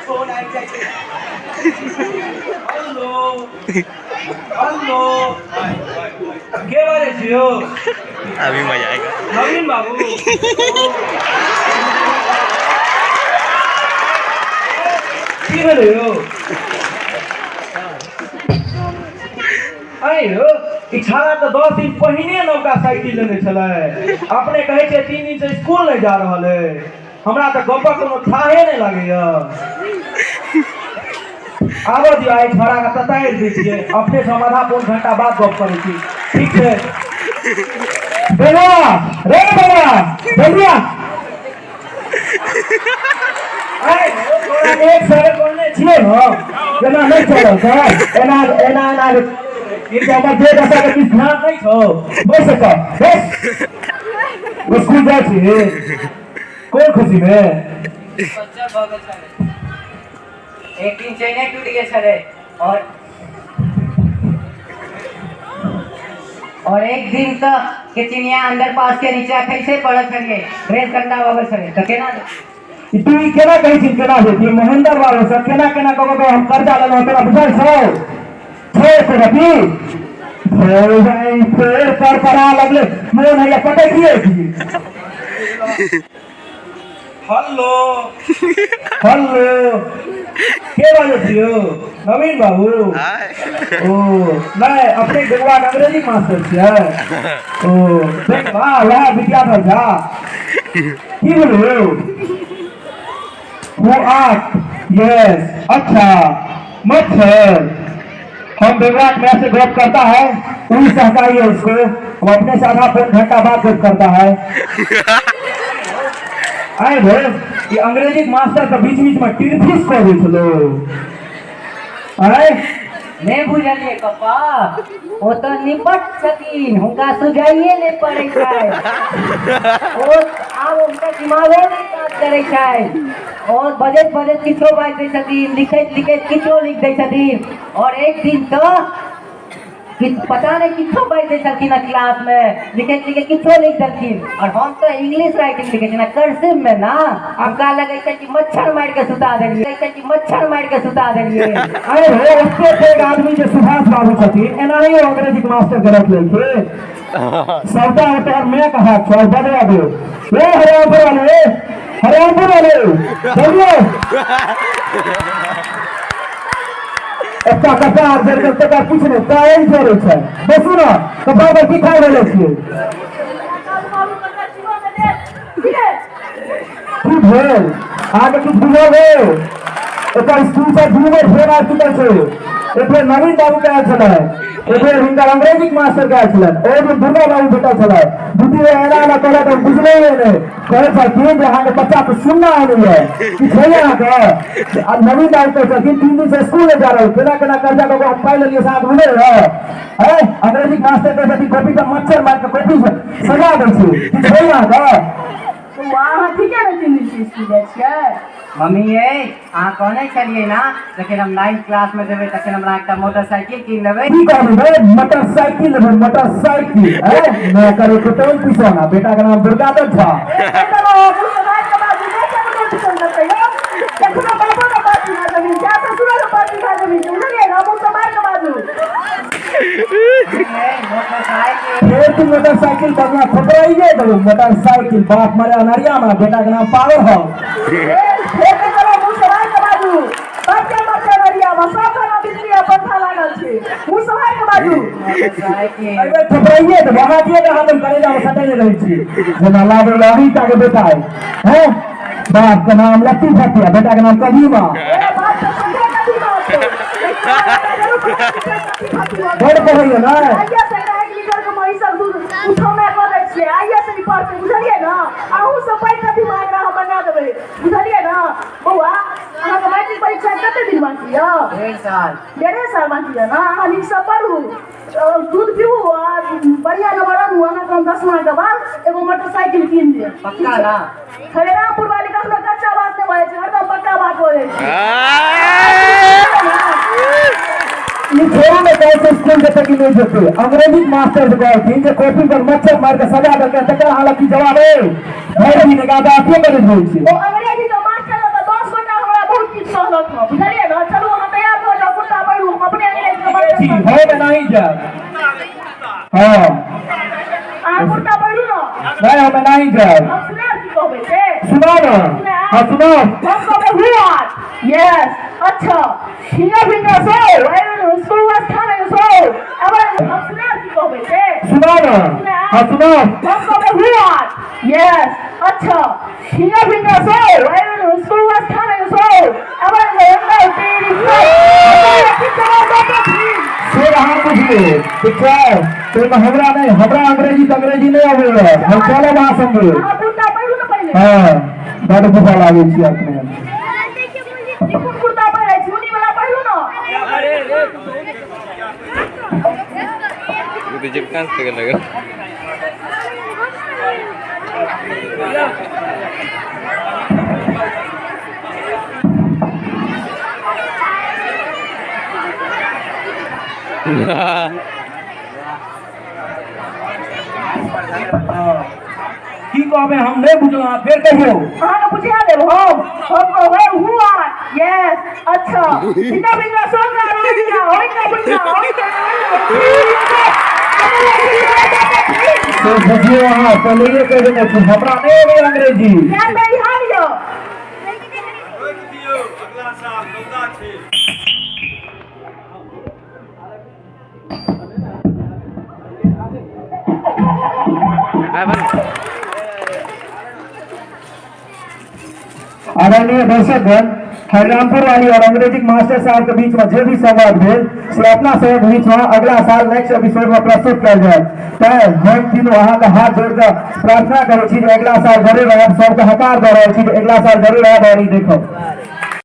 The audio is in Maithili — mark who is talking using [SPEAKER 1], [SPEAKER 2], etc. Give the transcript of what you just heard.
[SPEAKER 1] फोन आबि जाइ छै। हेलो हेलो, के बाजै छी यौ?
[SPEAKER 2] अभी मजा आएगा।
[SPEAKER 1] नवीन बाबू, की भेलै यौ? आँय यौ, ई छाड़ा तऽ 10 दिन पहिने नवका साइकिल लेने छलै। अपने कहै छै 3 दिनसँ स्कूल नहि जा रहल अइ। हमरा तऽ गपक कोनो थाहे नहि लागैया। आबऽ दियौ, आइ छौड़ाके ततारि दै छियै। अपने से हम आधा पौन घंटा बाद गप करै छी। ठीक छै। बौआ रे, बौआ, बौआ, आइ तोरा एक साल कहने छियै ने, एना नहि चलल सर, एना एना एना। ई जे हमर जे दशा के किछु ध्यान नहि छौ। बैस कऽ, बैस। स्कूल जाइ छी कोन खुशीमे?
[SPEAKER 3] बच्चा भऽ गेल छलै। एक दिन चेने टूटि गेल छलै और एक दिन तऽ केचिनिया अंडरपास के नीचा खैसे पड़ल छलियै। ड्रेस गंदा भऽ गेल छलै, तऽ केना?
[SPEAKER 1] ई तू ई केना कहै छी, केना जेती महेंद्र बाबू से? केना केना कऽ कऽ हम कर्जा लेलहुँ, तोरा बुझल छौ? छै एको रति फेर जाई, फेर पर पड़ा लगले, मोन हैया पटकिए की। हेलो हेलो, के बाजै छी यौ? नवीन बाबू? ओ नहि, अपने बेगुआ के अंग्रेजी मास्टर छियै? ओ देख, वाह, वएह विद्याधर झा। की बोलू? वो आर्ट, यस, अच्छा, मच्छर। हम बेगुआ के मैं से गप करता है, वही सहकारी है उसको। हम अपने से आधा पौन घंटा बाद गप करता है। आए भे, ई अंग्रेजी के मास्टर तऽ बीच बीच में टिरफिस कऽ दै छलो। आए।
[SPEAKER 3] नहि बुझलियै पप्पा, ओ तऽ निपट छथिन, हुनका सुझाइए नहि पड़ै छै। ओ आब हुनका दिमागो नहि काज करै छै और बजैत बजैत किछो बाजि दै छथिन, लिखैत लिखैत किछो लिख दै छथिन। और एक दिन तऽ किछु पता नहि किछो बाजि दै छलखिन हँ क्लासमे, लिखैत लिखैत किछो लिख देलखिन। और हम तऽ इंग्लिश राइटिंग लिखै छी ने कर्सिव मे ना, हुनका लगै छै कि मच्छर मारि के सुता देलियै, लगै छै कि मच्छर मारि के सुता देलियै।
[SPEAKER 1] अरे हो, ओते पैघ आदमी जे सुभाष बाबू छथिन, एनाहियो अंग्रेजीके मास्टर के रख लेलखिन। सबटा तोहर my के हाथ छौ। बजवा दे। ए हरियाणपुर वाले, हरियाणपुर वाले, जल्दी आओ। एकटा कपार जरि गेल, तकर किछु नहि, कायल जरै छै। बैसू ने, कपार पर की खाय रहले छियै? की भेल अहाँके? किछु बुझल हे? एकर स्कूल से दू बेर फोन आबि चुकल छै। एक बेर नवीन बाबू के आयल छलै, एक बेर हिनकर अंग्रेजीक मास्टर के आयल छलै। ओहि दिन दुर्गा बाबू भेटल छलै। दू तीन बेर एना एना कहलक, हम बुझले नहि। कहै छलखिन जे अहाँके बच्चा तऽ सुनना आबैए कि छै अहाँके। आ नवीन बाबू कहै छलखिन 3 दिन से स्कूल नहि जा रहल। केना केना कर्जा कऽ कऽ हम पाइ लेलियै से अहाँके बुझल है? है अंग्रेजीक मास्टर कहै छथिन कॉपी पर मच्छर मारि कऽ कॉपी सजा दै छै। कि छै अहाँके?
[SPEAKER 4] अहाँ ठीके ने 3 दिन से स्कूल जाइ छियै?
[SPEAKER 3] मम्मी यै, अहाँ कहने छलियै ना, जखन हम नाइन्थ क्लासमे जेबै तखन हमरा एकटा मोटरसाइकिल कीन देबै।
[SPEAKER 1] की कहली रे? मोटरसाइकिल लेबै, मोटरसाइकिल। ए मैं करे कुटुम पिसोना, बेटा के नाम दुर्गादत्त झा।
[SPEAKER 4] एखनो बाबो के 5 बीघा जमीन छै, ससुरो के 5 बीघा जमीन छै, बुझलियै ने? मुँह सम्हारि कऽ बाजू।
[SPEAKER 3] मोटरसाइकिल।
[SPEAKER 1] फेर तू मोटरसाइकिल बदला ठोकराइए देबो। मोटरसाइकिल, बाप मरे अनरिया में, बेटा के नाम पावर हो।
[SPEAKER 4] फेर के चलो, मुँह सम्हारि कऽ बाजू। बाप के मरते अनरिया में सब घर बिजली आ पंखा लागल छै। मुँह सम्हारि कऽ बाजू।
[SPEAKER 3] मोटरसाइकिल।
[SPEAKER 1] अरे ठोकराइए देबो। अहाँ दिए के हाथ हम कलेजा में सटेने रहै छी, जेना लागल अहीं टा के बेटा है। हैं, बाप के नाम लत्ती फतिया, बेटा के नाम कदीमा।
[SPEAKER 4] ए बात तऽ सुनते, कदीमा छै।
[SPEAKER 1] बड़ पढ़ैया ने।
[SPEAKER 4] आइए से एकरा 1 लीटर के महींसक दूध उठौना कऽ दै छियै। आइए से ई पढ़तै, बुझलियै ने? अहूँ सब पैघ कदीमा एकरा हम बना देबै, बुझलियै ने? बौआ, अहाँके मैट्रिक परीक्षा कते दिन बाँकी यऽ?
[SPEAKER 3] 1.5 साल।
[SPEAKER 4] 1.5 साल बाँकी यऽ ने? अहाँ नीकसँ पढ़ू और दूध पीबू आ बढ़िआँ नंबर आनू। अहाँके हम दसमाके बाद एगो मोटरसाइकिल कीन देब।
[SPEAKER 3] पक्का ना?
[SPEAKER 4] हरेरामपुर वाली कखनो कच्चा बात नहि बाजै छै, हरदम पक्का बात बजै छै।
[SPEAKER 1] ई छोड़ू ने कहै छै स्कूल जेतै कि नहि जेतै। अंग्रेजी मास्टर जे कहलखिन जे कॉपी पर मच्छर मारि कऽ सजा देलकै, तकर हालांकि जवाब अइ भरि दिन एकरा तऽ अथिये करैत रहै छै।
[SPEAKER 4] ओ अंग्रेजी के मास्टर तऽ 10 गोटा हमरा बहुत किछु कहलक हँ, बुझलियै ने? चलू, अहाँ तैयार भऽ जाउ, कुर्ता पहिरू, हम अपने अंग्रेजी के मास्टर।
[SPEAKER 1] छी हम एनाही जायब। हँ।
[SPEAKER 4] अहाँ कुर्ता पहिरू ने।
[SPEAKER 1] नहि, हम एनाही जायब।
[SPEAKER 4] हम सुनायब की कहबै से।
[SPEAKER 1] सुनाउ ने। हँ, सुनाउ।
[SPEAKER 4] हम कहबै हु आर यस अच्छा हिंगा फिंगा सो स्कूल स्थान सो। अब हम सुनायब की कहबै से।
[SPEAKER 1] सुनाउ ने। हँ, सुनाउ।
[SPEAKER 4] हम कहबै हु आर यस अच्छा हिंगा फिंगा सो स्कूल स्थान सो। अब
[SPEAKER 1] से अहाँ बुझलियै, ठीक छै? ताहिमे हमरा नहि, हमरा अंग्रेजी तऽ अंग्रेजी नहि अबैए। हम चलब अहाँ संगे।
[SPEAKER 4] अहाँ कुर्ता पहिरू ने पहिले।
[SPEAKER 1] हँ, बड्ड गुस्सा लागै छी अपने।
[SPEAKER 4] ई कोन कुर्ता पहिरै छी? ऊनी वाला पहिरू ने।
[SPEAKER 2] वो तो चिपकान से लगा।
[SPEAKER 1] की कहबै, हम नहि बुझलहुँ, अहाँ फेर कहियौ।
[SPEAKER 4] अहाँके बुझा देब हम। हम कहबै हु आर यस अच्छा हिंगा फिंगा सोंगा रोइंगा होइंगा बुइंगा होइंगा।
[SPEAKER 1] से बुझियौ, अहाँ पहिलैये कहि देने छी, हमरा नहि अबैए अंग्रेजी।
[SPEAKER 4] क्या तैयार यौ?
[SPEAKER 5] रोकि दियौ, अगला साल रौदा छै।
[SPEAKER 1] आदरणीय दर्शकगण, हरिरामपुर वाली और अंग्रेजी मास्टर साहब के बीच में जे भी संवाद भेल से अपना सबक बीच में अगला साल नेक्स्ट एपिसोड में प्रस्तुत कयल जायत। तैं हम तीनों अहाँके हाथ जोड़ कऽ प्रार्थना करै छी जे अगला साल जरूर आयब। सबके हकार दऽ रहल छी जे अगला साल जरूर आयब और ई देखब।